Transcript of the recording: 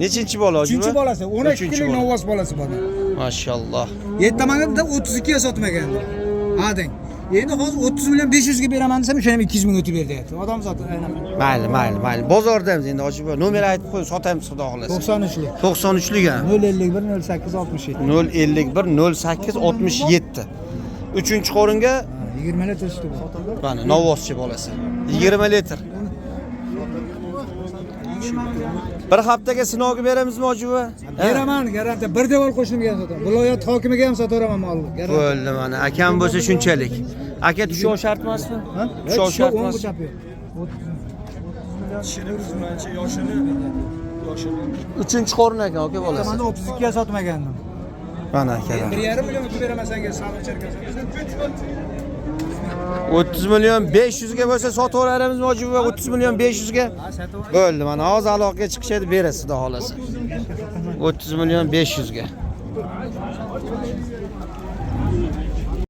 Nechinchi bola hoji? Uchinchi bolasi, 12 Uchinchi kunlik bola. novvos bolasi bor. Mashalloh. Ertamanida 32 ga sotmagandim. Ha deng. Endi hozir 30 million 500 ga beraman desam, o'shani ham 200 ming o'tib ber deyapti. Odam zoti aynan. Mayli, mayli, mayli. Bozordamiz endi hoji buva. Nomer aytib qo'y, sotamiz xudo xohlasa. 93lik. 93lik ha. 051 08 67. 051 08 67. Uchinchi qo'ringa 20 litr suti bor. mana novvoschi bolasi. 20 litr. Bir haftaga sinovga beramizmi hoji buva? Beraman, garantiya. Bir devor qo'shnimga ham sotaman. Viloyat hokimiga ham sotaveraman molni. Garantiya. Bo'ldi mana. Akam bo'lsa shunchalik. Aka tushov shart emasmi? Ha? Tushov shart O'ng emas. chap yo'q. Uchinchi qo'rin ekan aka bolasi. Mana 32 ga sotmagandim. Mana akalar. 1,5 million o'tib beraman senga, sariq cherkasi. 30 million 500 ga bo'lsa sotaveramizmi hoji buva? 30 million 500 ga. Bo'ldi mana hozir aloqaga chiqishadi berasiz xudo xolasa. 30 million 500 ga.